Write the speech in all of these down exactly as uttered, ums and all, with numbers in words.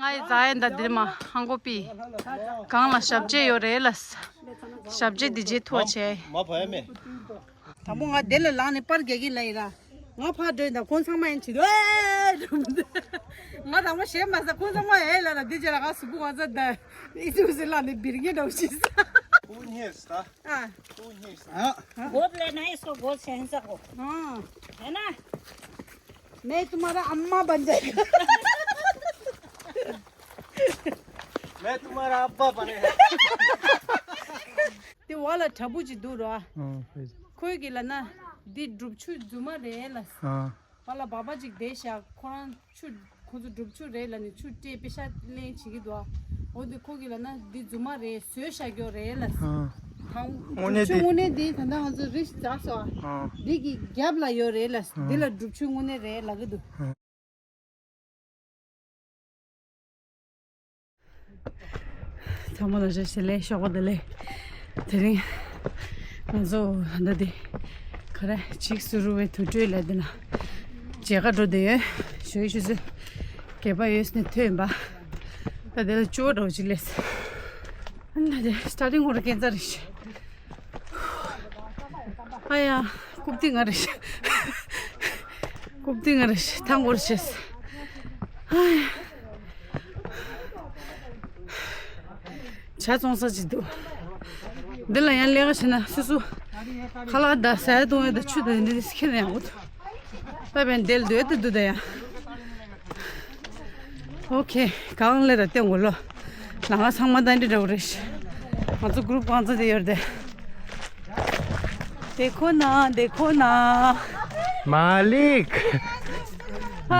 ཨའི་ཛའི་ད་འདིར་མ་ཧང་གོ་པི། གང་ལ་ཞབས་རྗེས་ཡོད་རེད་ལ། ཞབས་རྗེས་འདི་རྗེས་ཐུ་བ་བྱས། མ་བ་ཡ་མེ། དང་པོ་ང་དེ་ལ་ལངས་ནས་པར་རྒྱག་གི་ལ་ཡིན་ར། ང་ཕར་འགྲོ་ཡིན་ད་ཁོང་ཚང་མ་ཡིན་བྱེད་དོ་ཨེ། ང་དང་པོ་ཞེད་མ་ཟ་ཁོང་ཚང་མ་ཨེ་ལ་ར་འདི་རྗེས་ལ་ང་གཟུགས་པོ་ང་ཚ་ད་ཨི་ཚུགས་སི་ལ་ནས་བིར་ངེ་འདྲ་བོ་ཞིག་ས། Who needs that? ཨ། Who needs that? हाँ। गोद लेना है इसको, गोद शहंशाह को। हाँ। है ना? मैं तुम्हारा अम्मा बन जाएगा। मैं तुम्हारा अब्बा बनेगा। དེ་བ་ལ་དྲ་འབུ་ཅིག་འདུག་ར། ཨ། ཁོས་གི་ལ་ན་འདི་སྒྲུབ་ཆུ་རྫུན་མ་རེད་ལ། ཨ། བ་ལ་བ་བ་ཅིག་བསྡད་ཤག་ཁོ་རང་ཆུ་ཁོ་ཚོ་སྒྲུབ་ཆུ་རེད་ལ་ནི་ཆུ་སྤྲད་པེ་ཤ་ལེན་བྱེད་ཀྱི་འདུག་འོ་དེ་ཁོ་གི་ལ་ན་འདི་རྫུན་མ་རེད་བཟོས་བཞག་ཀྱོག་རེད་ལ། ཨ། དང་དངོས་གནས་སྒྲུབ་ཆུ་དེ་དངོས་གནས་དེ་ད་ལྟ་ང་ཚོ་རི་བྱ་སོ། ཨ། འདི་གི་རྒྱབ་ལ་ཡོད་རེད་ལ། ཨ། འདི་ལ་སྒྲུབ་ཆུ་དངོས་གནས་རེད་ལ་གི་འདུག་ཨ། ཚང་མ་ལ་བཀྲ་ཤིས་བདེ་ལེགས། ཞོགས་པ་བདེ་ལེགས། དེ་རིང་ང་ཚོ་ད་དེ་ག་རེ་འཇིགས་སུ་རུང་བའི་དུར་ཁྲོད་ལ་དེ་ན་མཇལ་ཁ་འགྲོ་བསྡད་ཡོད། ཞོགས་ཞུ་ཚོད་བརྒྱད་པ་ཡོད་ནས་ཐོན་ཡིན་པ། ད་དེ་ལ་བཅུ་པ་འདྲ་བོ་ཅིག་སླེབས། ཨ་ན་དེ་སི་ཊར་ཊིང་ངོ་ར་སྐྱེན་རྩ་རེད་ཤག་ཨ་ཡ། རྐུབ་སྟེགས་ང་རེད་ཤག་རྐུབ་སྟེགས་ང་རེད་ཤག་ཐང་གོར་ཤེས། ཨ་ཡ། ཇ་བཙོང་ས་ཅིག་འདུག་འདི་ལ་ཡང་ལས་ཀ་བྱེད་ན་སོ་སོ་ཁ་ལག་དང་ཟས་གཏོང་ཡ་དང་ཆུ་དང་འདི་འདི་ཁྱེར་ཡོང་གི་འདུག་ད་བན་དེལ་འདོད་དུ་འདུག་ད་ཡང་། ཨོ་ཁེ། གང་ལེ་ར་བསྟན་གོ་ལོ། ལ་ང་ཚང་མ་ད་འདི་འདྲ་བོ་རེད། ང་ཚོ་གུ་རུབ་གང་ཚ་དེ་ཡོད་དེ། དེ་ཁོ་ན་དེ་ཁོ་ན། མ་ལིག་མ་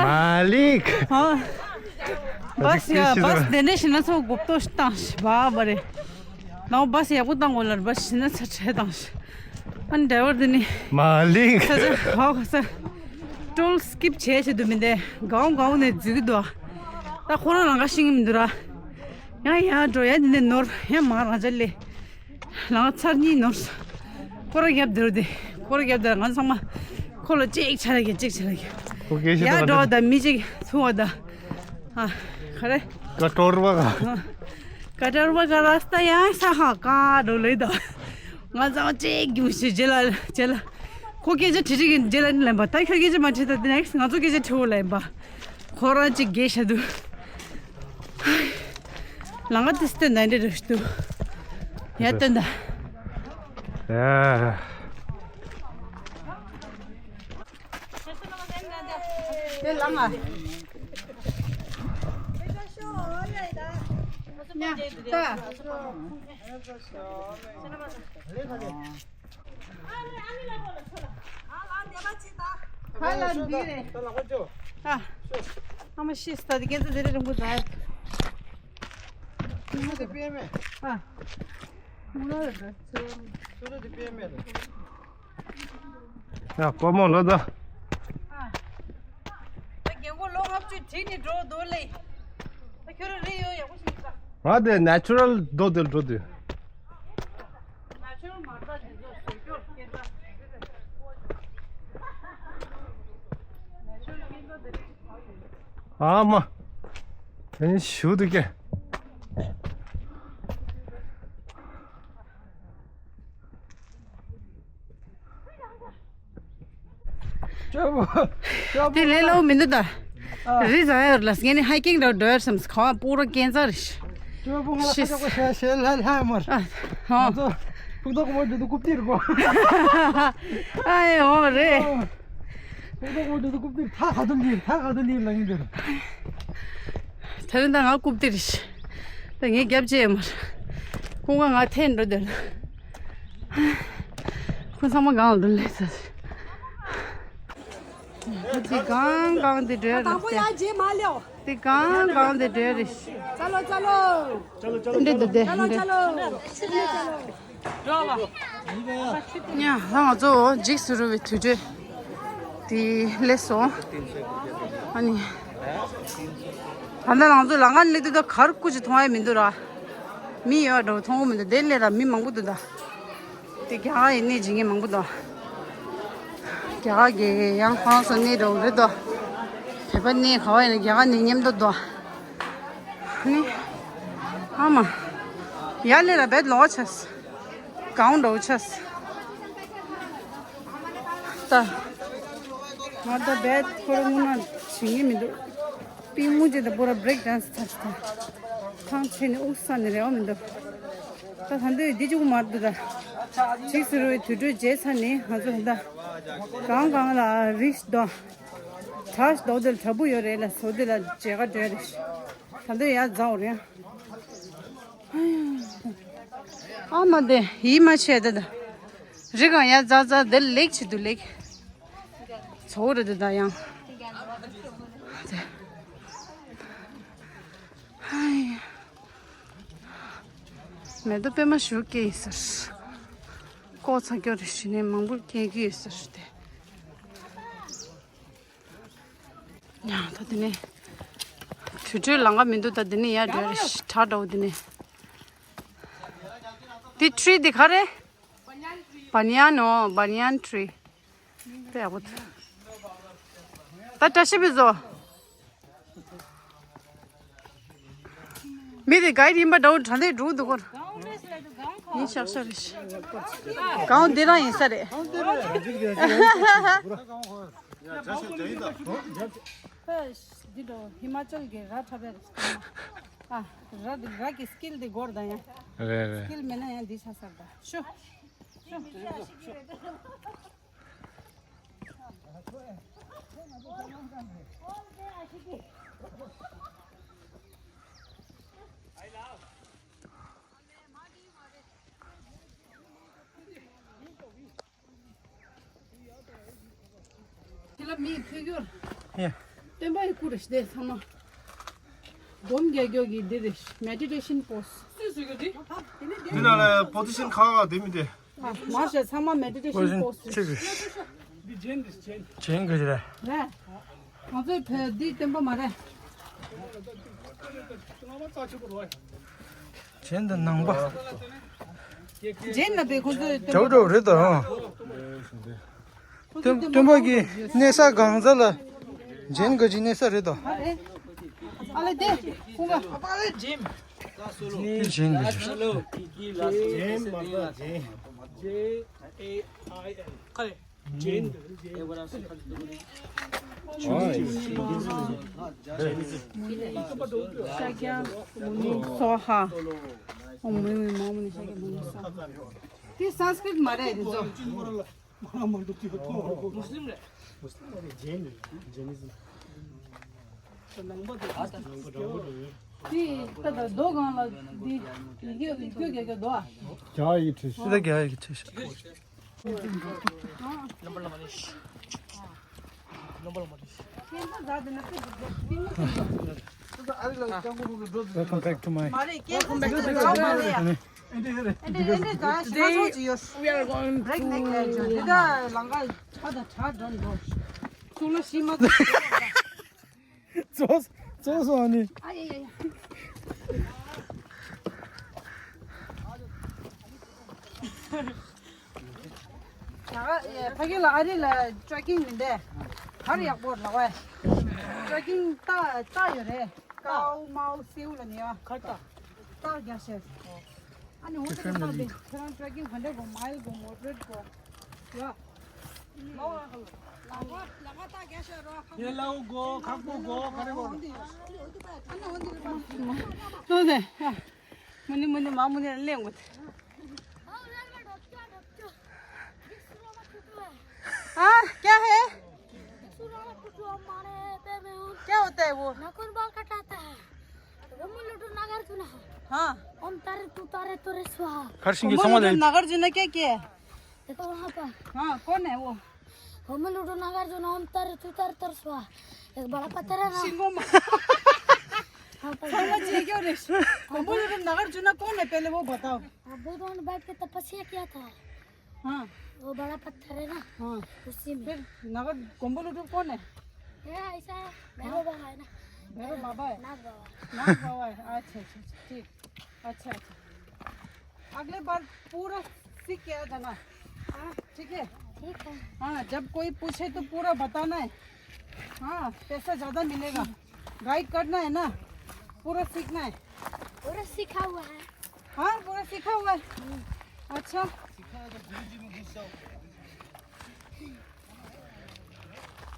ལིག་ཧ། བ་སི་ཡ་བ་སི་དེ་ནས་ཤི་ན་ཚོ་གུབ་ཏོ་ཤི་བཏང་ཤི་བ་བ་རེད། ནང་བ་སི་ཡག་པོ་བཏང་གོ་ལར་བ་ཤི་ན་ཚ་ཁྲལ་བཏང་ཤི། ཨ་ནི་ཌ་རའི་ཝར་དེ་ནི། མ་ལིག་ས་ཆ་ཧོ་ཁ་ས། ཊོལ་སི་ཀིབ་བྱས་བྱེད་དུ་མི་འདས་གའོ་གའོ་ནས་འཛུལ་གི་འདུག་ད་ཁོ་རང་རང་ག་ཤེས་ཀྱི་མི་འདུག་ར། ཡང་ཡང་འགྲོ་ཡ་འདི་ནས་ནོར་ཡང་མ་རང་ཅག་ལས། ལང་ཚར་གཉིས་ནོར། སྐོར་ར་རྒྱབ་དེ་རུ་དེ། སྐོར་ར་རྒྱབ་དེ་ང་ཚང་མ་ཁོ་ལ་ཅིག་ཆ་ལ་གི་ཅིག་ཆ་ལ་གི་ཁོ་སྐད་ཤེས་ཡ་འགྲོ་བ་ད་མི་ཅིག་ཚུ་བ་ད། ཨ། ག་རེ། ཀ་ཏོར་བ་ག་ཀ་ཏོར་བ་ག་ར་སྟ་ཡང་ས་ཧ་ཀ་འགྲོ་ལེ་ད། ང་ཚང་ཅིག་རྒྱུ་ཞིག་རྗེ་ལ་རྗེ་ལ། ཁོ་སྐད་ཆ་དྲི་དྲི་གི་རྗེ་ལ་ནི་ལན་པ། ད་ཁྱོད་སྐད་ཆ་མ་དྲི་ད་དེ་ནེག་སི་ང་ཚོ་སྐད་ཆ་དྲི་བོ་ལན་པ། ཁོ་རང་ཅིག་རྒྱས་ཤ་དུ། ལང་ང་ཏི་སྟོན་ད་འདྲེ་རུ་ཤི་དུ། ཡ་སྟོན་ད། ཡ། དེ་ལ་མ། ཉ། ད། ཁ་ལ་འདི་རེད། ཨ། ཨ་མ་ཤི་སྟ་དེ་ཀན་ཚ་དེ་རེད་རིང་པོ་ད། ཨ། ཡ་སྤོ་མོ་ལོ་ད། ད་རྒན་གོ་ལོ་ལྔ་བཅུ་བྲིས་ནས་འགྲོ་འདུག་ལེ། ད་ཁྱོད་རང་རེ་ཡོད་ཡག་པོ་ཞིག་ད། ང་དེ་ནེ་ཅུ་རལ་རྡོ་དེ་འགྲོ་དུས། ནེ་ཅུ་རལ་མ་རེད་ད་དེ་ཚོ་བཟོས་སྐྱོར་སྐད་ཆ། ནེ་ཅུ་རལ་སྐད་ཆ་དེ་རེད། ཨ་མ། དེ་ནི་ཞུ་འདུག་གས། དེ་ལས་སླ་བོ་མི་འདུག་ད། ཨ། རི་ཟ་ཡོད་ལ་ངས་ནི་ཧའི་ཀིང་འདྲ་འགྲོ་ཡར་བསམས་ཁ་བ་སྤུ་ར་ཀན་ཚ་རེད། ཅོ་བོ་ང་ལ་ཤིས། ཁ་ཅོ་གོ་ཤེ་ཤེ་ལ་ལ་མར། ཨ། ཧོ། ང་ཚོ་ཕུག་ཐོག་མོ་འདི་དུ་རྐུབ་སྟེགས་རེད་གོ། ཨ་ཡེ་ཧོ་རེད། ཕུག་ཐོག་མོ་འདི་དུ་རྐུབ་སྟེགས་ཐག་ག་དུ་ལིར་ཐག་ག་དུ་ལིར་ལ་ངེས་འདིར། ད་རིང་ད་ང་རྐུབ་སྟེགས་རེད། ད་ངས་རྒྱབ་ཅེས་མར། ཁོང་ང་ང་འཐེན་འགྲོ་འདོད། ཁོང་ཚང་མ་གང་ལ་འགྲོ་ལས་ས། འདི་གང་གང་འདི་འདྲ་རེད། དང་པོ་ཡ་རྗེས་མ་ལེའོ། འདི་གང་གང་འདི་འདྲ་རེད། ཙ་ལོ་ཙ་ལོ། འདི་འདི་འདི་ཙ་ལོ་ཙ་ལོ། ཙ་ལོ་ཙ་ལོ། ཉ་ཧ་ང་ཚོ་འཇིགས་སུ་རུང་བའི་དུས་ཚོད་དེ་སླེབས་སོང་། ཨ་ནི། ད་ལྟ་ང་ཚོ་ལམ་ཁ་སླེབས་དུས་ད་གར་སྐུ་ཅིག་མཐོང་ཡ་མི་འདུག་ར། མི་ཡོད་འགྲོ་མཐོང་གི་མི་འདུག་དེ་སླེབས་ར་མི་མང་པོ་འདུག་ད། དེ་རྒྱ་གར་ཡི་གནས་བྱེད་མཁན་མང་པོ་འདུག་རྒྱ་གར་གྱི་ཡང་ཧྥ་རན་སི་གནས་འདྲ་བོ་རེད་དོ། བོད་པ་གནས་ག་བ་ཡིན་ན་རྒྱ་གར་ནས་མཉམ་དུ་འདུག་ནི། ཨ་མ། ཡར་སླེབས་ལ་བེད་ལོག་ཆས། གང་འགྲོ་ཆས། ད། ང་ད་བེད་ཁོ་རང་ངུ་ན་བྱེད་ངེས་མི་འདུག་པི་ངུ་ཅེ་ད་པོ་ར་བྷི་རེག་ཌན་སི་ཚར་ཚར། ཐང་ཆད་ནས་དབུགས་ས་ནས་རེ་བ་མི་འདུག་ད་ད་འདོད་འདི་ཅུག་མ་འདུག་ད། ཅིག་ཟེར་བའི་དུས་འགྲོས་རྗེས་ཚར་ནས་ང་ཚོ་ད། གང་གང་ལ་རིས་དོ། གྲ་ཞིག་འདོགས་དེ་ལ་དྲ་འབུ་ཡོད་རེད་ལ་བཟོ་དེ་ལ་མཇལ་ཁ་འགྲོ་རེད། ད་འདོད་ཡ་རྫ་འོ་རེད། ཨ་མ་དེ་ཡིད་མ་ཆེས་དེ་ད། རི་གང་ཡ་རྫ་རྫ་དེ་ལེགས་ཆེ་དུ་ལེགས། ཚོ་རེད་དེ་ད་ཡང་། དེ། ཧའི། མེ་ཏོག་པད་མ་ཞུ་སྐྱེས་ཡིན་ཟེར། ལྐོག་ཚ་སྐྱོ་རེ་ཞུ་ནས་མང་པོ་སྐྱེས་ཀྱི་ཡོད་ཟེར་ཏེ། ཡང་ད་དེ་ནས། དུར་ཁྲོད་ལམ་ཁ་མི་འདུག་ད་དེ་ནས་ཡར་འགྲོ་རེ་ཞིག་དྲག་འགྲོ་དེ་ནས། དེ་ཁྲི་དེ་ག་རེ། བ་ནི་ཡན་ནོ་བ་ནི་ཡན་ཁྲི། དཔེ་ཡག་པོ་འདུག་ད་བཀྲ་ཤིས་པའི་བཟོ། མི་དེ་ག་ཡིན་པ་འདྲ་བོ་དྲ་ལས་འགྲོ་འདུག་གོ། ཡིན་ཤག་ཤག་རེད་ཤག་གང་འདི་རང་ཡིན་ས་རེད། འདི་འགྲོ་ཧི་མ་ཅལ་གྱི་ར་འཁྲབ་པའི་ཨ་ར་ར་གི་སི་ཀིལ་དེ་སྒོར་དང་ཡང་། རེད་རེད། སི་ཀིལ་མེད་ན་ཡང་འདི་ཆ་ས་རེད་ད། ཤོ། ཤོ། ཤོ། དེ་ལ་མིའི་ཕུལ་རྒྱུར། ཡ། སྟོན་པ་ཡི་སྐུ་རེ་ཞིག་དེ་ཚང་མ། སྒོམ་རྒྱག་རྒྱུ་གི་འདི་རེད། མེ་ཌི་ཊེ་ཤན་པོ་སི། འདི་ནང་ལ་པོ་ཛི་ཤན་ཁག་ཁག་འདི་མི་འདི། ཨ་མ་ཤ་ཚང་མ་མེ་ཌི་ཊེ་ཤན་པོ་སི་རེད། གཅིག་རེད། ཇེན་གི་རེད། རེད། ང་ཚོའི་བོད་འདི་སྟོན་པ་མ་རེད། ཇེན་དང་ནང་པ། ཇེན་ལ་བས་ཁོ་ཚོའི་སྟོན་པ། འདྲ་བོ་འདྲ་བོ་རེད་ད། ཁོ་ཚོའི་སྟོན་པ་གི་གནས་ས་གང་ས་ལ་ཇེན་ག་ཅིག་གནས་ས་རེད་ད། ཨ་རེད། ཨ་ལེ་དེ་ཁོ་ག་ཨ་ལེ་ཇེན། དེ་ཇེན་ག་ཅིག་ཇེན་མ་རེད་ཇེན། ཁ་རེད། ཇེན། ཤཱཀྱ་མུ་ནི་སྭཱ་ཧཱ། ཨོཾ་མུ་ནི་མ་མུ་ནི་ཤཱཀྱ་མུ་ནི་སྭཱ་ཧཱ། དེ་སཾ་སྐྲྀཏ་མ་རེད་དེ་ཚོ། མུ་སླིམ་རེད། མུ་སླིམ་རེད། ཇེན་ནི་ཇེན་ནི་ཟིན། དེ་ད་ལྟ་རྡོ་སྒང་ལ་དེ་ཡི་གེ་ཡི་གེ་རྒྱག་རྒྱག་རྡོ་ཨ། རྒྱ་ཡིག་བྲིས་ཤག་ད་རྒྱ་ཡིག་བྲིས་ཤག Welcome back to my Today we are going to ཙོག་ཙོག་སོང་ནི། ཕ་གི་ལ་ཨ་རི་ལ་ཊྲེ་ཀིང་མི་འདུག་གར་ཡག་པོ་ལ་བས། ཊྲེ་ཀིང་རྟ་རྟ་ཡོད་རེད། ཀའོ་མའོ་སེའུ་ལ་ནི་ཡ། གར་རྟ། རྟ་རྒྱག་ཤེས། ཨ་ནི་འོ་དེ་ཁ་དེ་ཁྱེད་རང་ཊྲེ་ཀིང་ག་འདྲ་དགོས། མའིལ་དགོས། མོ་ཌ་རེཊ་དགོས། ཡ། ངའི་ལའོ་དགོས། ཁག་པོ་དགོས། ག་རེ་དགོས། ལོ་དེ། མུ་ནི་མུ་ནི་མ་མུ་ནི་ལེན་དགོས། हाँ क्या है? क्या होता है वो? नाखून बाल कटाता है। ओम लड्डू नागार्जुन। हाँ। ओम तारे तू तारे तोरे स्वाहा। हर सिंह की समझ है। नागार्जुन क्या क्या है? देखो वहाँ पर। हाँ, कौन है वो? ओम लड्डू नागार्जुन ओम तारे तू तारे तोरे स्वाहा। एक बड़ा पत्थर है ना। सिंगो मा। हाँ, पर समझ ये क्यों रे? ओम लड्डू नागार्जुन कौन है, पहले वो बताओ। हाँ, बुद्ध ने बैठ के तपस्या किया था। हाँ। वो बड़ा पत्थर है ना। हाँ। उसी में। फिर नगर कोम्बोलुडू कौन है? ये ऐसा है, भैरव बाबा है ना। भैरव बाबा है? नाग बाबा। नाग बाबा है। अच्छा, अच्छा, अच्छा, ठीक। अच्छा, अच्छा। अगले बार पूरा सीख के आ जाना। हाँ। ठीक है? ठीक है। हाँ, जब कोई पूछे तो पूरा बताना है। हाँ, पैसा ज्यादा मिलेगा। गाइड करना है ना। पूरा सीखना है। पूरा सीखा हुआ है। हाँ, पूरा सीखा हुआ है। अच्छा।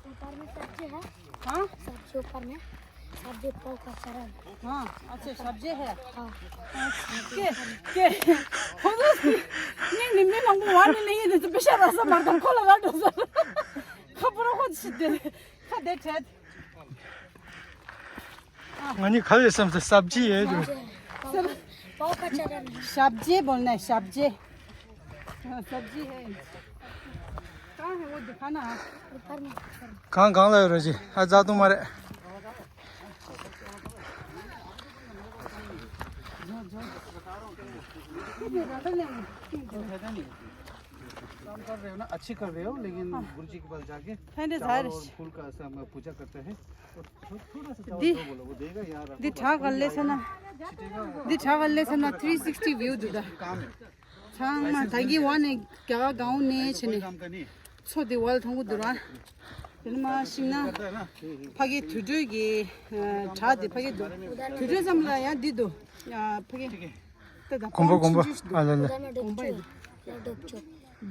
ऊपर में सब्जी है। हाँ। सब्जी ऊपर में। सब्जी पाव का चरण। हाँ, अच्छा, सब्जी है। हाँ। के, के, नहीं, नहीं, मैं मांगू वाले नहीं है, तो बेचारा सा मर्दम खोला वाला सा। खबर हो छिदे। खा दे ठहर। ང་གཉིས་ག་རེ་བསམ་སོང་། སབ་ཇི་ཡེ་དུ། पाव का चरण है। सब्जी बोलना है, सब्जी। हाँ, सब्जी है। कहाँ है वो, दिखाना है। ऊपर में। གང་གང་ལ་ཡོད་རེད་ཅི། ཨ་རྫ་དུང་མ་རེད། काम कर रहे हो ना, अच्छी कर रहे हो, लेकिन गुरु जी के पास जाके चावल और फूल का ऐसा हम पूजा करते हैं। और थो-, थोड़ा सा चावल दो बोलो, वो देगा यहाँ, འདི་གྲགས་ག་ལས་སོང་ན། འདི་གྲགས་ག་ལས་སོང་ན་three sixty view འདུག་ད། ཚང་མ་ད་གིན་ཝ་ནས་རྒྱ་གར་གང་ནས་བྱས་ནས། མཚོ་དེ་ཝལ་མཐོང་གི་འདུག་ར། དེ་ནས་མར་ཕྱིན་ན་ཕ་གི་དུར་ཁྲོད་ཀྱི་བྲག་དེ་ཕ་གི་འདུག་དུར་ཁྲོད་ཙམ་ལ་ཡང་འདི་འདུག་ཕ་གི་ད་ད་གོམ་པ་གོམ་པ་ཆུང་ཆུང་ཞིག་འདུག་ཨ་ལ་ལ། གོམ་པ་ཡིན། ལ་ཌོབ་ཅོ།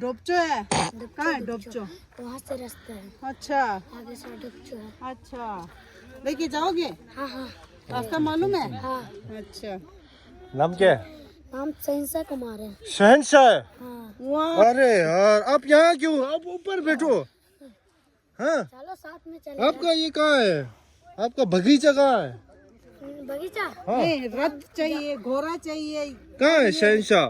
ཌོབ་ཅོ་ཨེ། ཌོབ་ཅོ། གང་ཡིན་ཌོབ་ཅོ། वहाँ से रास्ता है। अच्छा। आगे से ढुक चुका है। अच्छा। लेके जाओगे? हाँ, हाँ। रास्ता मालूम है? हाँ। अच्छा। नाम क्या है? नाम शहंशाह कुमार है। शहंशाह है? हाँ। वाह। अरे यार, आप यहाँ क्यों? आप ऊपर बैठो। हाँ? चलो, साथ में चले। आपका ये कहाँ है? आपका बगीचा कहाँ है? बगीचा? हाँ। नहीं, रथ चाहिए, घोड़ा चाहिए। कहाँ है शहंशाह?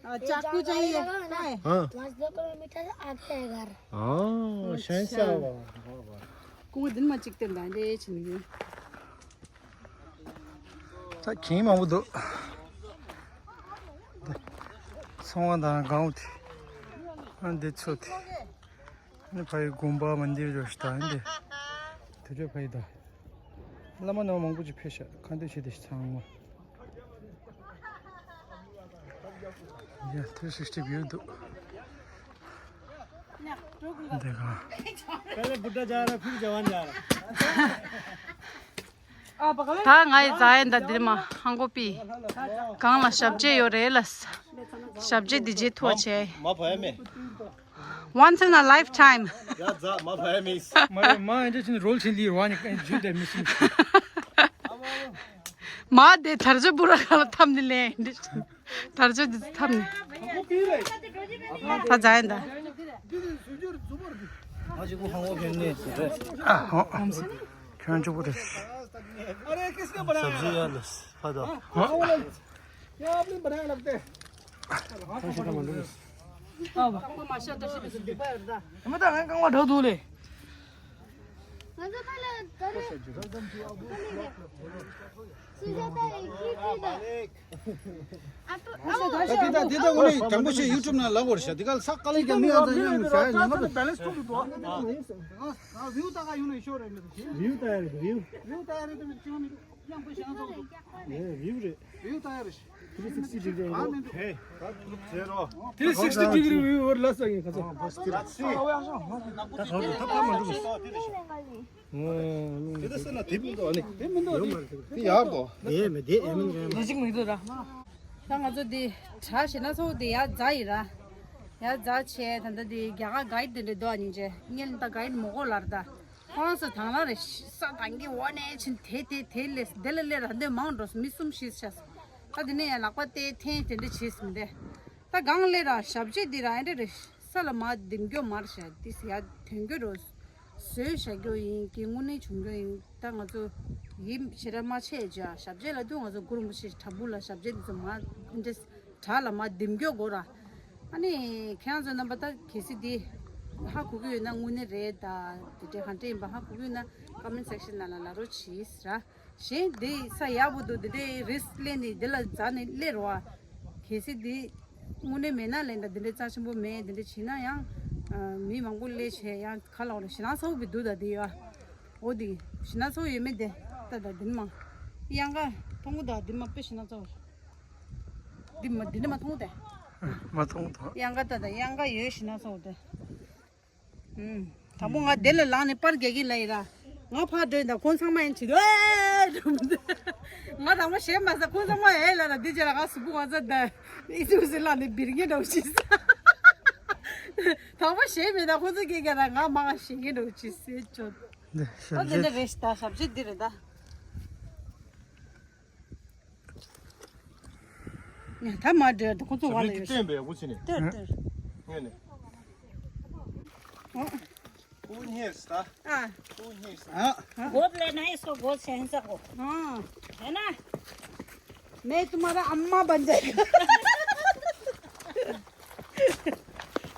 आ, चाकू चाहिए। हाँ। पाँच दो किलोमीटर आगे है घर। हाँ, अच्छा। शहंशाह वाह, वाह, वाह। कुआं दिन में चिकते डांडे छिन गए। ད་ཁྱིམ་མང་པོ་འདུག་སོང་བ་དང་གང་དེ། ཨ་འདི་ཚོ་དེ། ནི་ཕ་ཡི་དགོན་པ་མན་དིར་འདྲ་ཞིག་དང་འདི། དེ་ཚོ་ཕ་ཡི་ད། བླ་མ་རྣམ་པ་མང་པོ་ཅིག་ཕེབས་ཤག་ཁ་འདོན་བྱེད་དེ་ཚང་མ། ཡ་three sixty view འདུག་འདི་ག पहले बुड्ढा जा रहा, फिर जवान जा रहा। ད་ང་ཡི་ཛ་ཡན་ད་འདིར་མ་ཧང་གོ་པི། གང་ལ་ཞབས་རྗེས་ཡོད་རེད་ལ། ཞབས་རྗེས་འདི་རྗེས་ཐུ་བ་བྱས། མ་ཕ་ཡ་མེ། Once in a lifetime. ཡ་ཛ་མ་ཕ་ཡ་མེ། མ་རེད་མ་འདི་ཆིན་རོལ་ཆིན་ལི་རུ་ནི་ཇུ་དེ་མི་སིན། མ་དེ་ཐར་ཇོ་བུ་ར་ག་ལ་ཐམ་ནི་ལེ་འདི། ཐར་ཇོ་འདི་ཐམ་ནི། ད་ཛ་ཡན་ད། ཨ་ཧོ། ཁྱོད་ཅི་པོ་རེད། सब्जी यार लस फायदा। हाँ। क्या आपने बनाया लगता है? ད་དེ་ད་དེ་ད་ངོ་ནས་དྲང་པོ་བྱས་ཡུ་ཊུབ་ནང་ལབ་དགོས་རེད་ཤག་འདི་ག་ལ་ས་དཀའ་ལས་ཀྱང་མི་ཡོང་ཙང་ཡང་མི་བྱ་ཡ་ཉན་ག་མི་འདུག་ཝིའུ་ད་ག་ཡོང་ནས་ཤོར་རེད་མི་འདུག་ཝིའུ་ད་ཡ་རེད་ཝིའུ། ཝིའུ་ད་ཡ་རེད་དེ་ཅི་མི་འདུག་ཡང་པོ་ཞེ་ན་ཚོགས་འདུག་ཝིའུ་རེད། ཝིའུ་ད་ཡ་རེད། three sixty degree view. ཧེ། three sixty degree view ལ་སོགས་ཡིན་ཁ་ཚོ། ད་ཐོག་ཏུ་ཐོག་ཐོག་མ་འགྲོ། དེ་ད་སེ་ན་དེ་མི་འདུག་ཨ་ནི། དེ་མི་འདུག་དེ་ཡག་པོ། དེ་མི་འདུག་དེ་ཡག་མི་འདུག་ལོ་གཅིག་མི་འདུག་ར། ད་ང་ཚོ་དེ་གྲྭ་ཞེ་ན་ཚོགས་དེ་ཡ་རྫ་ཡིན་ར། ཡ་རྫ་ཆེ་ད་ད་དེ་རྒྱ་གར་གའིཌ་དེ་འདྲ་འདུག་ཨ་ནི་ཅེ་ངས་ད་གའིཌ་མོ་གོ་ལར་ད། ཁོང་ཚོ་དང་ལ་རེ་ས་དང་གི་འོ་ནས་ཕྱིན་དེ་དེ་དེ་ལས་དེ་ལ་ལས་ར་འདོད་མང་འགྲོ་མི་གསུམ་ཤི་ཤ། ད་དེ་ནས་ཡང་ལག་པ་ཏེ་འཐེན་དེ་འདྲ་བྱས་སོང་དེ། ད་གང་ལས་ར་ཞབས་རྗེས་འདི་ར་ཨེ་འདྲ་རེ་ས་ལ་མ་འདེམ་རྒྱུ་མར་ཤ་དེ་ཡ་དོན་རྒྱུ་རོ། བཟོས་བཞག་རྒྱུ་ཡིན་གི་དངོས་གནས་བྱུང་རྒྱུ་ཡིན། ད་ང་ཚོ་ཡིད་ཞེ་དྲག་མ་ཆེས་ཅ་ཞབས་རྗེས་ལ་དུ་ང་ཚོ་གུ་རུ་མོ་ཆེ་དྲ་འབུ་ལ་ཞབས་རྗེས་འདི་ཚོ་མ་འདྲ། བྲག་ལ་མ་འདེམ་རྒྱུ་དགོས་ར། ཨ་ནི་ཁྱེད་རང་ཚོ་རྣམ་པ་ད་གལ་སྲིད་འདི་ཧ་གོ་གི་ཡོད་ན་དངོས་གནས་རེད་ད། དེ་འདྲའི་གང་འདྲ་ཡིན་པ་ཧ་གོ་གི་ཡོད་ན་ཀོ་མེན་སེག་ཤན་ནང་ལ་ལབ་རོགས་གྱིས་ར། གཞན་འདི་ས་ཡག་པོ་འདུག་འདི་འདྲའི་རིས་སླེབས་ནས་འདི་ལ་འཛག་ནས་སླེབས་རོགས་ཨ། གལ་སྲིད་འདི་དངོས་གནས་མེད་ན་ལན་ད་འདི་འདྲའི་རྩ་ཆེན་པོ་མེད་འདི་འདྲ་བྱས་ན་ཡང་མི་མང་པོ་སླེབས་བྱས་ཡང་ག་ལ་འོ་ལ་ཞེ་ན་ཚ་བོ་བི་འདུག་ད་འདི་ཡོད་ཨ། འོ་འདི་ཞེ་ན་ཚ་བོ་ཡོད་མེད་དེ་ད་ད་འདི་ནི་མ་གཡང་ཀ་མཐོང་གི་ད་འདི་མ་དཔེ་ཞེ་ན་ཚ་བོ། འདི་མ་འདི་འདྲ་མ་མཐོང་སྟེ། མ་མཐོང་ཐོག་གཡང་ཀ་ད་ད་གཡང་ཀ་ཡོད་ཤི་ན་སོང་སྟེ། ཨུམ། དང་པོ་ང་དེ་ལ་ལངས་ནས་པར་རྒྱག་གི་ལ་ཡི་ར། ང་ཕར་འགྲོ་ཡིན་ད་ཁོང་ཚང་མ་ཡིན་ཕྱིར། ཨེ། ང་དང་པོ་ཞེད་མ་ས་ཁོ་ཚང་མ་ཨེ་ལ་ལ་འདི་རྗེས་ལ་ང་གཟུགས་པོ་ང་ཚ་ད་ཨི་ཚུགས་སི་ལ་ནི་བིར་ངེ་འདྲ་བོ་ཞིག་ས། དང་པོ་ཞེད་མེད་ད་ཁོ་ཚོ་སྐད་རྒྱག་ད་ང་མ་ང་ཞེད་ངེ་འདྲ་བོ་ཞིག་ཟེར་ཅོ། འདི་ཨོ་དེ་ཞབས་འདྲ་རེད་ཤི་ད་ཞབས་ཕྱི་འདི་རེད་ད། ཉ་ཐ་མ་འདྲ་ད་ཁོ་ཚོ་བ་ལ་ཞབས་ཕྱི་ཡོད་ཤི། བསྟན་པའི་ཡག་པོ་ཕྱི་ནས། ཏེར་ཏེར། ངས་ནས། ཨོ། Who here, sir? Ah. Who here, sir? Ah. Good le nahi so, good sensa ko. Ah. Hai na? मैं तुम्हारा अम्मा बन जाएगा।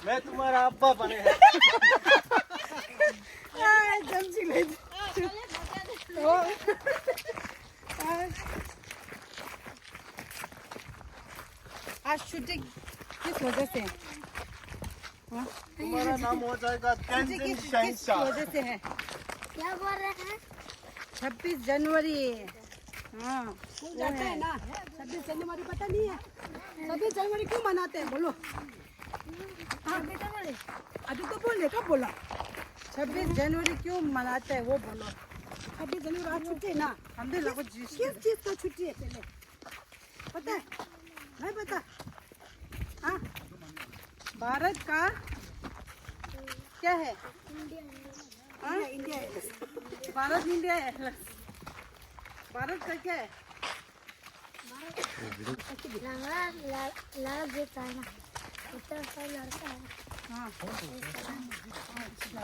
मैं तुम्हारा अब्बा बनेगा। Ah, जम सी ले। Oh. Ah. आज छुट्टी किस वजह से? हाँ? तुम्हारा नाम हो जाएगा छुट्टी तेंजिन किस, किस शहंशाह। वजह से है? क्या बोल रहे हैं? छब्बीस जनवरी। हाँ, स्कूल जाता है ना? छब्बीस जनवरी पता नहीं है? छब्बीस जनवरी क्यों मनाते हैं, बोलो। हाँ? अभी तो बोले। अभी तो बोले, कब बोला? छब्बीस जनवरी क्यों मनाते हैं, वो बोलो। छब्बीस जनवरी आज छुट्टी है ना? हम भी लगो जी। किस चीज़ का छुट्टी है पहले? पता है? नहीं पता? हाँ? भारत का क्या है? हाँ? इंडिया, इंडिया है। भारत इंडिया है। भारत का क्या है? लाल, लाल, लाल जो चाइना, इतना सा लड़का है। हाँ। अच्छा।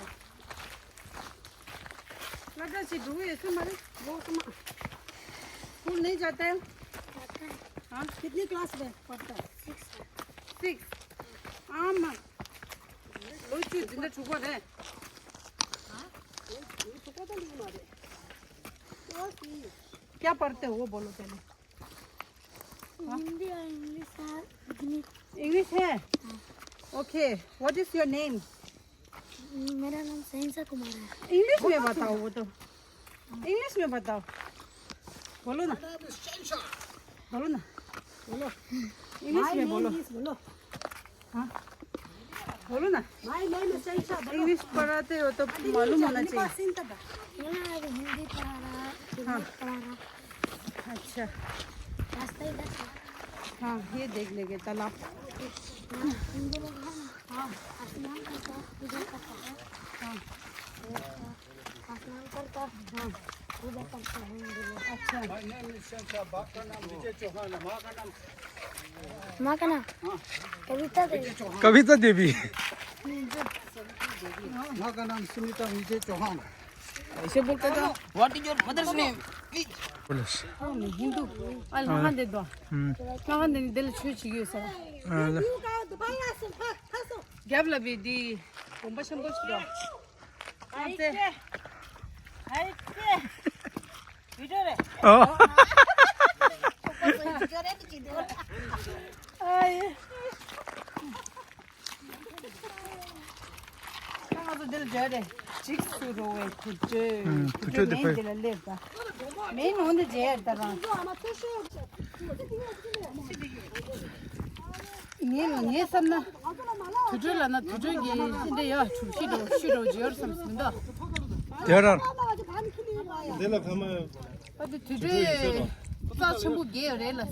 लड़का से दो ऐसे मारे, वो तुम स्कूल नहीं जाता है? जाता है। हाँ, कितनी क्लास में पढ़ता है? सिक्स। सिक्स। आम। लो चू जिंदा छुपा दे। हाँ? ये, ये छुपा तो नहीं मारे। क्या पढ़ते हो वो बोलो पहले। हिंदी और इंग्लिश है। इंग्लिश है? Okay, what is your name? मेरा नाम शहंशाह कुमार है। इंग्लिश में बताओ वो तो। इंग्लिश में बताओ। बोलो ना। बोलो ना। बोलो। इंग्लिश में बोलो। हाँ। बोलो ना। इंग्लिश पढ़ाते हो तो मालूम होना चाहिए। हिंदी पढ़ा रहा, हाँ। अच्छा। रास्ता इधर से। हाँ, ये देख लेंगे तालाब। हिंदू लोग हैं ना, हाँ। स्नान करता है, पूजा करता है। हाँ। स्नान करता है, हाँ। पूजा करता है हिंदू लोग। अच्छा। My name is Shansha, बाप का नाम विजय चौहान है, माँ का नाम माँ का नाम कविता देवी। कविता देवी। माँ का नाम सुनीता विजय चौहान। ऐसे बोलता था। What is your mother's name? Please. Hindu. आ लहान दे दो। हम्म। लहान दे दिल छुई छुई सा। हाँ, ल- क्या बोला बेटी? बम्बा शंबा सुधा। हाँ, से। हाँ, से। भिडियो रे। 어? भिडियो रे, भिडियो रे। ཨ་ཡེ། ད་ང་ཚོ་འདིར་འབྱོར་རེད། འཇིགས་སུ་རུང་བའི་དུར་ཁྲོད། ཨུམ། དུར་ཁྲོད་དུར་ཁྲོད་དེ་མེ་འདི་ལ་སླེབས་པ། མེ་ནང་དུ་འབྱོར་ད་རང་། ངས་ངས་བསམ་ན། དུར་ཁྲོད་ལ་ན་དུར་ཁྲོད་ཀྱི་ཅི་འདྲ་ཡོད་ཤུགས་ཤིག་འགྲོ་ཤུགས་འགྲོ་ཅི་ཡོད་བསམ་མི་འདུག་དེ་རང་། འདི་ལ་ཁ་མ། ཨ་དེ་དུར་ཁྲོད་རྩ་ཆེན་པོ་བརྒྱད་ཡོད་རེད་ལ།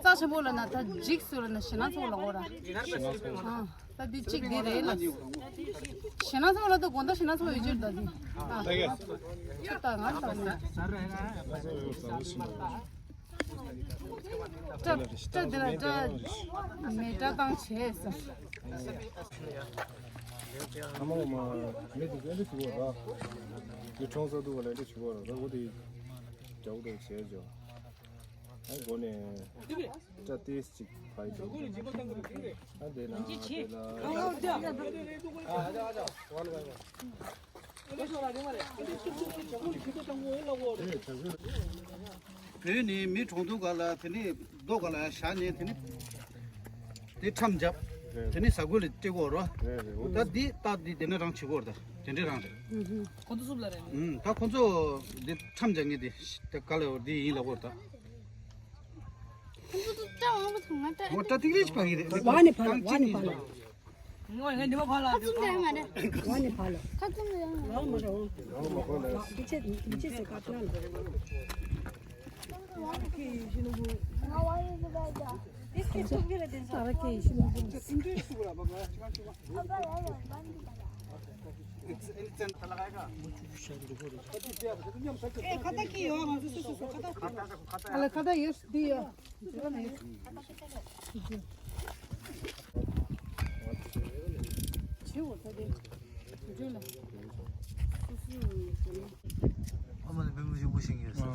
རྩ་ཆེན་པོ་ལ་ན་ད་འཇིགས་སུ་རུང་ན་ཞེ་སྣང་ཚ་པོ་ལ་འོ་ར། ཨ་ད་འདི་གཅིག་འདི་རེད་ལ། ཞེ་སྣང་ཚ་པོ་ལ་ད་དགོང་དག་ཞེ་སྣང་ཚ་པོ་ཡོད་ཅེར་ད་འདི། ཨ་ཁྱོད་ད་ང་ད་ནི། སྐྲ་སྐྲ་འདི་ལ་སྐྲ་མེ་སྐྲ་བཏང་བྱས་ཟེར། ཨ་མ་འོ་མ་མེ་དེ་ཀྱང་འདི་ཞུ་བ་ར། དེ་ཁྲོང་ས་དུ་བ་ལ་འདི་ཞུ་བ་ར་ད་འོ་དེ་རྒྱ་བོ་དེ་བྱས་ཇོ། ཨ་མགོ་ནས་སྐྲ་ཏེས་ཅིག་ཕ་ཡི་འདུག་ཨ་དེ་ན་དེ་ལ། བོད་ནས་མི་གྲོང་ཚོ་ག་ལ་དེ་ནས་རྡོ་ག་ལ་བཞག་ནས་དེ་ནས་དེ་ཁྲམ་བརྒྱབ། དེ་ནས་ས་གོས་ལ་སྤྲད་གོ་རོ། ད་འདི་རྟགས་འདི་དེ་ནས་རང་བྱེད་གོ་ར་ད་དེ་འདྲས་རང་རེད། ཁོ་ཚོ་སུབ་ལ་རེད། ད་ཁོ་ཚོ་འདི་ཁྲམ་བརྒྱབ་ངེས་དེ་ད་ག་ལ་འདི་ཡིན་ལ་གོ་ད། ཁོ་ཚོ་ད་འོང་བ་ཐུང་ང་ད། ངོ་ད་ཏིག་རིས་པ་ཡིན་རེད། ཝ་ནི་ཕ་ལ་ཝ་ནི་ཕ་ལ། ཁ་ཚུམ་དེ་མ་རེད། ཁ་ཚུམ་དེ་ཡང་མ་རེད། ཁ་ད་ཀི་ཡོད། ང་ཚོ་སོ་སོ་སོ་ཁ་ད། ཨ་ལ་ཁ་ད་ཡོད་འདི་ཡོད། ཨ་མ་ནི་བེམ་པོ་ཞིག་པོ་ཞིག་ཡོད་ཟེར།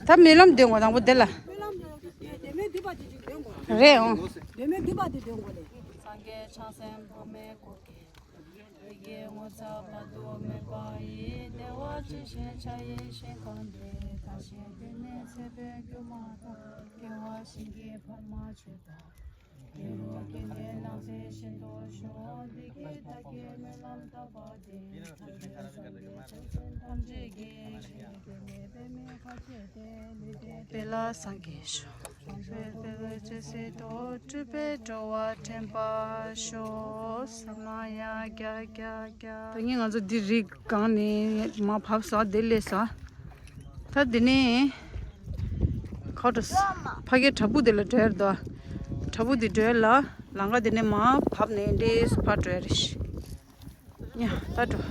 ད་རྨི་ལམ་འདོན་དགོས། དང་པོ་དེ་ལ། རེད་འོང་། སངས་རྒྱས་བྱང་སེམས་འཕགས་མའི་སྐུ་སྐྱེ། བདེ་གཤེགས་ངོ་མཚར་དཔག་ཏུ་མེད་པ་ཡི། བདེ་བ་ཇི་བཞིན་འཆར་ཡེ་ཤེས་གང་དེ། བདག་གཞན་དུས་མེད་ཚེ་འཕོས་སྒྱུ་མ་ལྟ། སྐྱེ་བ་གཞན་གྱིས་བར་མ་ཆོད་པ། དཔལ་ལ་སངས་རྒྱས་ཤོག། སྤྲུལ་པས་འགྲོ་བ་འདྲེན་པར་ཤོག། ས་མ་ཡ་རྒྱ་རྒྱ་རྒྱ། ད་ངས་ང་ཚོ་འདི་རི་སྒང་ནས་མར་བབས་ས་དེ་སླེབས་ས། ད་འདི་ནས་ཁ་ཏོ་ཕ་གའི་བྲག་ཕུག་དེ་ལ་འགྲོ་ཡར་འདུག། བྲག་ཕུག་དེ་འགྲོ་ཡར་ལ་ལམ་ཁ་དེ་ནས་མར་བབས་ནས་འདྲེས་ཕར་འགྲོ་ཡ་རེད། ཡ་ད་འགྲོ།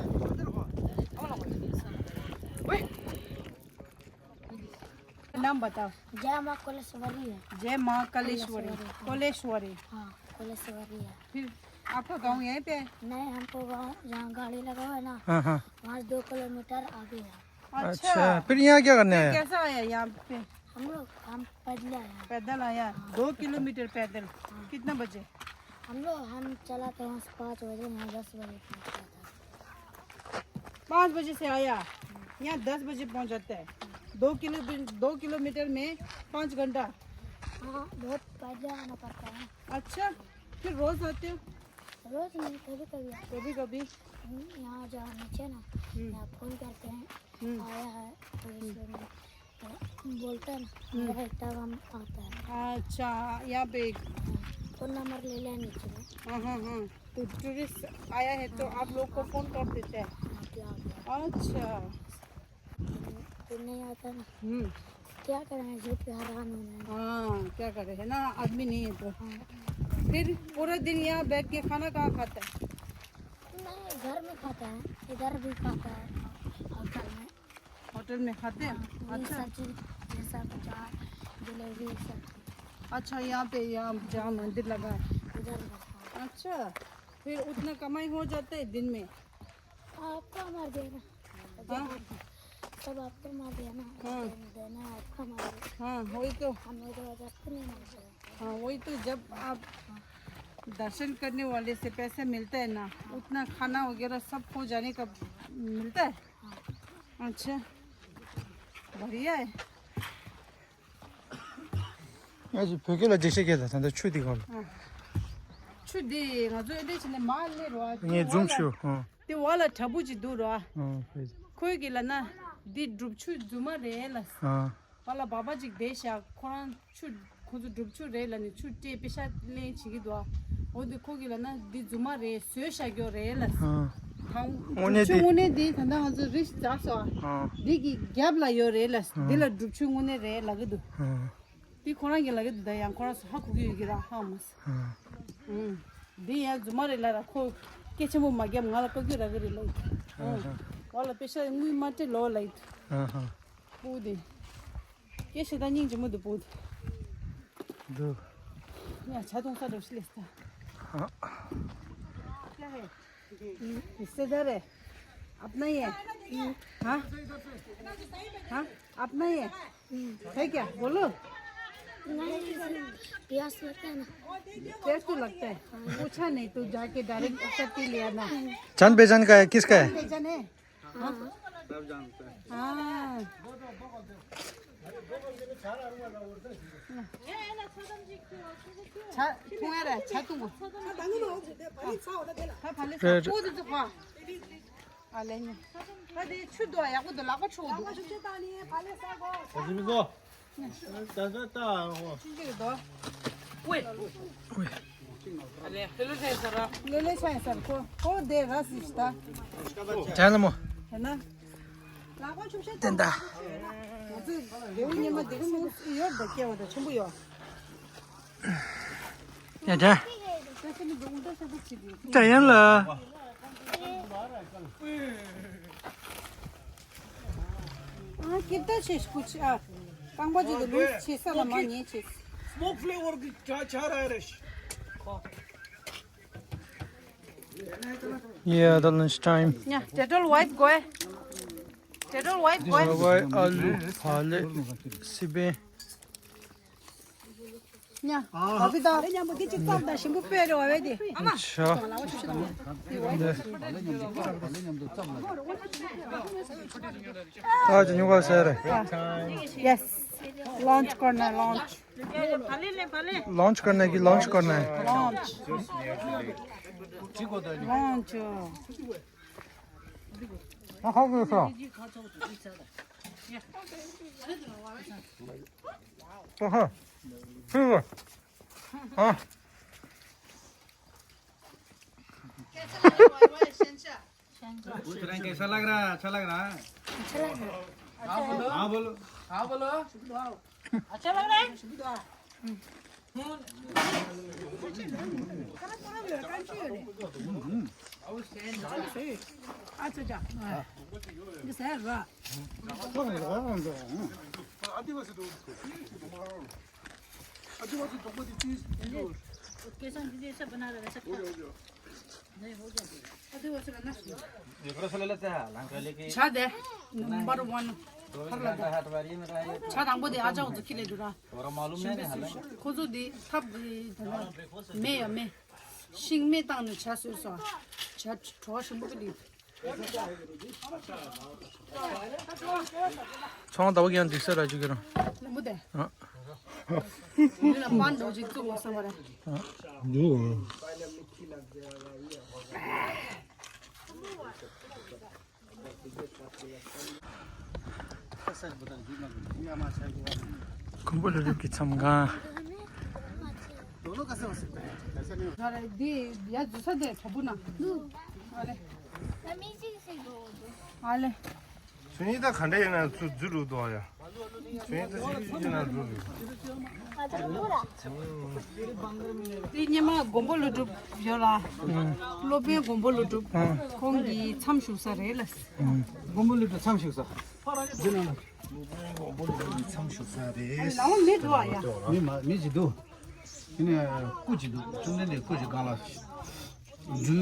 नाम बताओ। जय माँ कोलेश्वरी है। जय माँ कलेश्वरी। कोलेश्वरी। हाँ, कोलेश्वरी है। फिर आपका गांव यहीं पे है? नहीं, हमको गाँव, यहाँ गाड़ी लगा हुआ है ना, हाँ, हाँ। वहाँ से दो किलोमीटर आगे है। अच्छा। अच्छा, फिर यहाँ क्या करने फिर आया? कैसा आया यहाँ पे? हम लोग, हम पैदल आया। पैदल आया? हाँ। दो किलोमीटर पैदल। हाँ। कितना बजे? हम लोग, हम चला था वहाँ से पाँच बजे, यहाँ दस बजे पहुँचा था। पाँच बजे से आया, यहाँ दस बजे पहुँच जाता है। दो किलो, दो किलोमीटर में पाँच घंटा। हाँ, बहुत पैदल आना पड़ता है। अच्छा, फिर रोज आते हो? रोज नहीं, कभी कभी आते हैं। कभी कभी? हम्म, यहाँ जो नीचे ना, हम्म। यहाँ फोन करते हैं, हम्म। आया है, तो इसलिए मैं, तो बोलते हैं ना, हम्म। आया है, तब हम आता है। अच्छा, यहाँ पे फोन नंबर ले लिया नीचे में। हाँ, हाँ, हाँ। तो टूरिस्ट आया है तो आप लोग को फोन कर देते हैं। हाँ, क्या हो गया? अच्छा। तो नहीं आता ना। हम्म। क्या करें, जो कि हैरान होना है। हाँ, क्या करें, है ना, आदमी नहीं है तो। हाँ। फिर पूरा दिन यहाँ बैठ के खाना कहाँ खाता है? नहीं, घर में खाता है, इधर भी खाता है, होटल में। होटल में खाते हैं? हाँ, वही अच्छा। सब्जी, जैसा अचार, जलेबी, सब। अच्छा, यहाँ पे, यहाँ जहाँ मंदिर लगा है। उधर का। अच्छा, फिर उतना कमाई हो जाता है दिन में? आपका हमारा देना। हाँ। सब आपका हमारा देना। हाँ। देना है आपका हमारा। हाँ, वही तो। हम लोग दो हज़ार को नहीं मांगते। हाँ, वही तो, जब आप दर्शन करने वाले से पैसा मिलता है ना, उतना खाना वगैरह सब हो जाने का मिलता है। हाँ। अच्छा, बढ़िया है। ང་ཚོ་བོད་སྐད་ལ་འགྲེལ་བཤད་རྒྱག་ད་ད་ལྟ་ཆུ་འདི་སྒང་ལ། ཨ། ཆུ་འདི་ང་ཚོ་ཨེ་འདྲ་བྱས་ནས་མར་སླེབས་རོགས། ངས་འཛུམ་ཞུ། ཨ། དེ་བ་ལ་བྲག་ཕུག་ཅིག་འདུག་རོགས། ཨ། ཁོས་གི་ལབ་ན་འདི་སྒྲུབ་ཆུ་རྫུན་མ་རེད་ལ། ཨ། བ་ལ་བ་བ་ཅིག་བསྡད་བཞག། ཁོ་རང་ཆུ་ཁོ་ཚོ་སྒྲུབ་ཆུ་རེད་ལབ་ནས་ཆུ་སྤྲད་པེ་ཤ་ལེན་བྱེད་ཀྱི་འདུག། ཨ། འོ་དེ་ཁོ་གི་ལབ་ན་འདི་རྫུན་མ་རེད། བཟོས་བཞག་ཀྱོག་རེད་ལ། ཨ། དང་དངོས་གནས་སྒྲུབ་ཆུ་དེ་དངོས་གནས་འདི་ད་ལྟ་ང་ཚོ་རི་འཛེགས་སོང་། ཨ། འདི་གི་རྒྱབ་ལ་ཡོད་རེད་ལ། ཨ། འདི་ལ་སྒྲུབ་ཆུ་དངོས་གནས་རེད་ལབ་ཀྱི་འདུག། ཨ། འདི་ཁོ་རང་གིས་ལབ་ཀྱི་འདུག། ད་ཡང་ཁོ་རང་ཚོ་ཧ་གོ་གི་ཡོད་ཀྱི་ར། ཧ་མ་སོང་། ཨ། ཨུམ། འདི་ཡང་རྫུན་མ་རེད་ལབ་ར། ཁོ་སྐད་ཆེན་པོ་མ་རྒྱབ། ང་ལ་བཀའ་བཀྱོན་རག་གི་རེད་ལབ་ཀྱི་འདུག། ཨ། ཨ། བ་ལ་པེ་ཤ་དངུལ་མ་སྤྲད་ལོ་ལབ་ཀྱི་འདུག། ཨ་ཧ། སྤུ་གུ་དེ། སྐད་ཆ་ད་སྙིང་རྗེ་མོ་འདུག་སྤུ་གུ་དེ། འདུག། ཡ་ཇ་འཐུང་ས་འགྲོ་ཤི་ལེ་ས། ཨ། क्या है? रिश्तेदार है? अपना ही है? हाँ? हाँ? अपना ही है? है क्या? बोलो। नहीं, प्यास लगता है ना। प्यास तो लगता है। पूछा नहीं, तू जाके डायरेक्ट पी लिया ना। जान पहचान का है, किसका है? जान पहचान है? हाँ। सब जानते हैं। हाँ। ཇ་འཐུང་ཡ་རེད། ཇ་འཐུང་དགོས། ད་ཕ་ལེ་ས་པོ་དེ་ཚོ་ཕ། ཨ་ལེ་ཉེ། ད་དེ་ཆུ་འདུག་ཡག་པོ་འདུག་ལག་པ་འཁྱུག་འདུག་ལག་པ་ཆུ་ཆུ་བཏང་ནས་ཕ་ལེ་ས་གོ་ད་ཟི་མི་ཟོ། ད་ཟ་ད་ཧོ། ཆུ་ཆུ་འདུག་ཝེ། ཨ་ལེ་ཧེ་ལོ་ཆེན་ས་ར། ལེ་ལེ་ཆེན་ས་ར་ཁོ་ཁོ་དེ་ར་སི་ཤི་ད། ཅན་ལ་མོ། ཧེ་ན། ལག་པ་ཆུ་ཆུ་བཏང་། ད། ང་ཚོས་དེ་བུ་ཉི་མ་དེ་གི་མོ་ཡོད་ད་སྐྱེ་བ་ད་ཆེན་པོ་ཡོད། ཡ་ཇ། ཇ་ཡན་ལ། ཨ་ཀི་ཏ་ཆེ་སྐུ་ཆེ་ཨ། རྐང་པ་ཅིག་གི་ལུས་ཆེ་ས་ལ་མ་ཉེ་ཆེ། Smoke flavor གི་ཇ་ཇ་ར་རེ་ཤི། Yeah, the lunch time. Yeah, Dettol wipe go. Dettol wipe go. Why alu, phale, sibe. ཉ། ཨ་བི་ད། ཉམ་པོ་དེ་གཅིག་ཙམ་དང་ཞིམ་པོ་དཔེ་རེ་བ་བས་དེ། ཨ་མ། ཆ། ལ་བ་ཆུ་ཆུ་དང་། དེ་བ་ཡི་ཆུ་ཆུ་དང་། ད་ཅི་ཉོ་ག་ཟེར་རེ། Yes. Launch corner, launch. Launch करने की, launch करना है। Launch. Launch. हाँ, हाँ, हाँ। हाँ। हाँ। पूछ रहे हैं, कैसा लग रहा है? अच्छा लग रहा है? अच्छा लग रहा है। हाँ बोलो। हाँ बोलो। हाँ बोलो। अच्छा लग रहा है? ཇ་དེ་number one། ཕར་ལ་དེ། ཇ་དང་པོ་དེ་ཨ་ཅག་ཚོ་ཁྱི་ལས་འདུག་ར། ཁོ་ཚོ་དེ་ཐབ་དེ་དེ་ལ་མེ་ཡ་མེ། ཤིང་མེ་བཏང་ནས་ཇ་བཟོས་སོ། ཇ་བྲོ་བ་ཞིམ་པོ་གི་འདུག་ཚོང་ཟླ་བ་ཡང་འགྲིག་ས་ར་ཅིག་གི་རང་། ལ་མོ་དེ། ཨ། ཡུལ་ལ་པན་འགྲོ་ཅིག་བཙུགས་ལ་ས་བ་ར། འདུག་ཀུམ་བུ་ལུ་ལུ་གི་མཚམས་ཁང་། ང་རེ་འདི་ཡ་འཛུལ་ས་དེ་དོ་པོ་ན། ཨ་ལེ། ཨ་ལེ། ཆུ་ཡིན་ད་ག་འདྲ་ཡིན་ན་ཚུར་འཛུལ་རུ་འདུག་ཡ། ཆུ་ཡིན་ད་ཆུ་ཡིན་ན་འཛུལ་རུ། དེ་སྔོན་མ་མགོན་པོ་ཀླུ་སྒྲུབ་ཡོད་ལ། སློབ་དཔོན་མགོན་པོ་ཀླུ་སྒྲུབ་ཁོང་གི་མཚམས་བཞུགས་ས་རེད་ལ། མགོན་པོ་ཀླུ་སྒྲུབ་མཚམས་བཞུགས་ས། མཚམས་བཞུགས་ས་རེད། ལ་མོ་མི་འདུག་ཨ་ཡ། མི་མ་མི་ཅིག་འདུག་དེ་ནས་སྐུ་ཅིག་འདུག་བཅོམ་ལྡན་འདས་སྐུ་ཅིག་སྒང་ལ་འཇུ་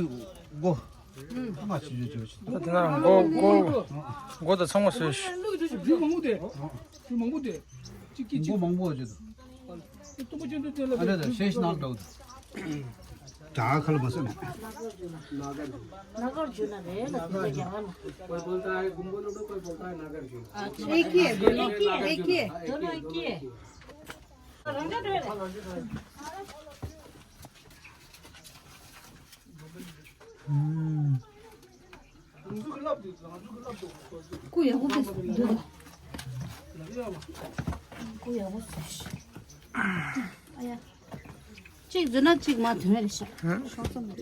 སྒོ། ཨ་མ་ཆུ་ཆུ་ཆུ་ཆུ། ད་དེ་ན་མགོ་མགོ་མགོ་དང་ཚང་མ་བཟོས་ཤིག་འཇུ་མང་པོ་དེ། འཇུ་མང་པོ་དེ། གཅིག་གིས་མགོ་མང་པོ་བརྗོད་འདུག་སྟོན་པ་ཆོས་འདུལ་དེ་ལ་ཨ་རེ་ད་ཤེས་ནག་འདྲ་བོ་འདུག་ད་ཁ་ལ་མ་སོང་ནས། ནག་གར་འཇུ་ན་རེད་ལ་དེ་ལ་རྒྱ་གར་ལ། कोई बोलता है गुम्बद उठो, कोई बोलता है नागर झूलो। एक ही है दोनों, एक ही है। दोनों एक ही है। रंगा ड्रेस। कुया को बस दो। कुया को बस। आया। चिक जुना चिक मा धुने रिसा। शौक से मत।